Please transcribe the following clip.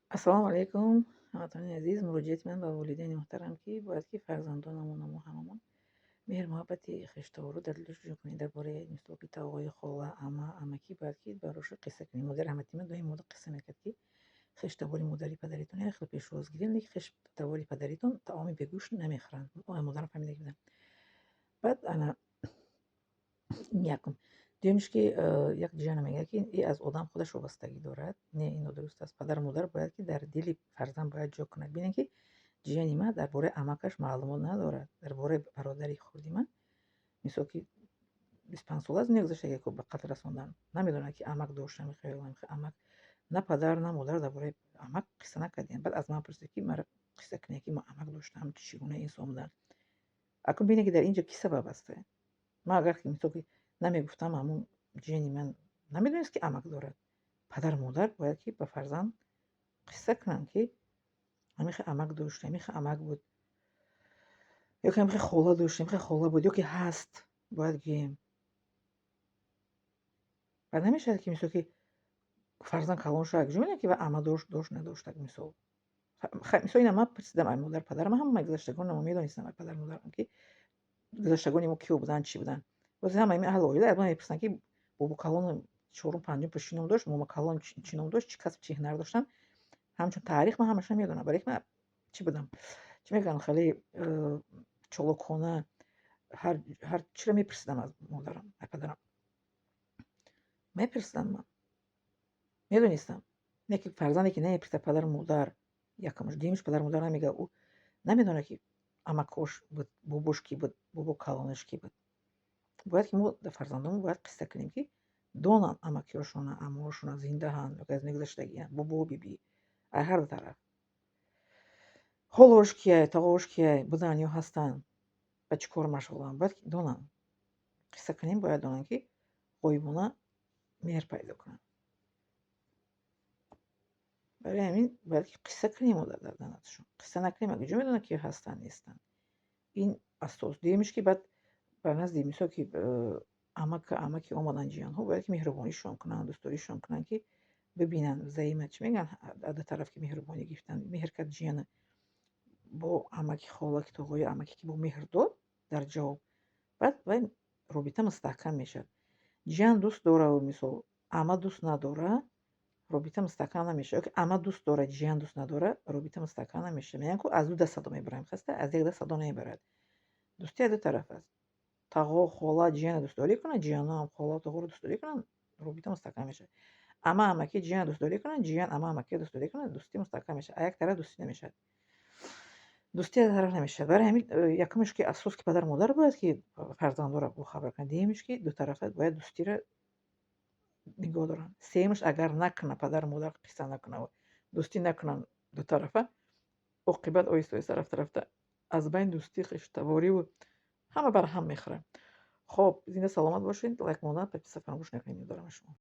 Ассалому алайкум, ҳамватанони азиз. Муроҷиати ман ба волидайни муҳтарам, ки бояд ки фарзандонамон, мо ҳамамон меҳру муҳаббати хештаворро дар дилашон ҷой кунем. Дар бораи, мисол, ки тағои, хола, ама, амакӣ бояд ки бароша қисса кунем. Модари раҳматӣ ман доим мода қисса мекард, ки хештавори модари падаритон як хел пешвоз гирем, лекин хештавори падаритон таоми бегӯшт намехӯранд. Модарам фаҳмида будам. Баъд ана якум. Дуюмиш, ки як ҷиҳана мегӯяд, ки и аз одам худаш вобастагӣ дорад. Не, ин нодуруст аст. Падару модар бояд ки дар дили фарзанд бояд ҷо кунад. Бинед, ки ҷияни ман дар бораи амакаш маълумот надорад. Дар бораи бародари хурди ман, мисол, ки 25 сола аз мегузашта, ки ба қатл расондан, намедонад, ки амак дошт, амак. На падар, на модар дар бораи амак қисса накардем. Баъд аз ман пурсид, ки мара қисса кунед, ки ман амак доштам, чӣ гуна инсон буданд. Акун бинед, ки дар ин ҷо кӣ сабаб аст? Ман агар, мисол, ки намегуфтам, ҳамун ҷияни ман намедонист, ки амак дорад. Падару модар бояд ки ба фарзанд қисса кунанд, ки ҳамин амак дошт, ҳамин амак буд, ё ки ҳамин хола дошт, ҳамин хола буд, ё ки ҳаст, бояд гӯем. Баъд намешавад, ки, мисол, ки фарзанд калон шавад, куҷо медонад, ки ва ама дошт, дошт, надошт. Мисол, мисол, ина ман пурсидам ай модар, падарам, ҳама гузаштагонам медонистам, ай падару модарам, ки гузаштагони мо киё буданд, чӣ буданд. Боз ҳама аҳли оила аз ман мепурсанд, ки бобокалони чорум, панҷум чӣ ном дошт, момакалон чӣ ном дошт, чӣ касб, чӣ ҳунар доштанд. Ҳамчун таърих ман ҳамаша медонам, барои ки ман чӣ будам, чӣ мегӯянд, хеле чолокона ҳар чиро мепурсидам аз модарам, аз падарам мепурсидам, ман медонистам. Не ки фарзанде ки намепурсад падару модар, якумш, дуюмиш, падару модар намегӯяд, ӯ намедонад, ки амакош буд, бобош кӣ буд, бобо калонаш кӣ буд. Бояд ки мо фарзандонмон бояд қисса кунем, ки донанд амакиҳошона, амоҳошона зиндаанд ё аз мегузаштагианд, бобо, бибӣ, аз ҳар ду тараф. Холаош кияй, тағоош кияй, буданд ё ҳастанд, ба чӣ кор машғуланд, бояд донанд. Қисса кунем, бояд донанд, ки ғоибона меҳр пайдо кунанд. Барои ҳамин бояд ки қисса кунем мо дар наздашон. Қисса накунем, куҷо медонанд, ки ҳастанд, нестанд? Ин асос. Дуюмиш, ки баъд ба назди, мисол, ки амака, амаки омаданд ҷиянҳо, бояд ки меҳрубонишон кунанд, дӯстдоришон кунанд, ки бибинанд взаимо, чӣ мегӯянд, аз ду тараф ки меҳрубонӣ гирифтанд, меҳр кард ҷияна бо амаки, холаки, тоғои амаке, ки бо меҳр дод дар ҷавоб, баъд вай робита мустаҳкам мешавад. Ҷиян дӯст дораву, мисол, ама дӯст надора, робита мустаҳкам намешавад. Ё ки ама дӯст дорад, ҷиян дӯст надорад, робита мустаҳкам намешавад. Мегӯянд ку, аз ду даст садо мебарам, хаста аз як даст садо намебарад. Дӯстӣ аз ду тараф аст. Тағо, хола ҷияна дӯстдорӣ кунад, ҷиянҳоам хола, тоғоро дӯстдорӣ кунанд, робита мустаҳкам мешавад. Ама, амакӣ ҷияна дӯстдорӣ кунанд, ҷиян ама, амакиро дӯстдорӣ кунад, дӯстӣ мустаҳкам мешавад. Аз як тараф дӯстӣ намешавад. Дӯстӣ аз тараф намешавад. Барои ҳамин якумш, ки асос, ки падару модар бояд ки фарзандонро бохабар кунанд. Дуюмиш, ки дутарафа бояд дӯстиро нигоҳ доранд. Сеюмаш, агар накунад падару модар, қисса накунад, дӯстӣ накунанд дутарафа, оқибат оҳиста оҳиста рафта рафта аз байни дӯстӣ, хештавориву ҳама бар ҳам мехӯрад. Хоб, зинда саломат бошед, лайк мондан, подписаться фаромӯш накунед. Медорам шумо.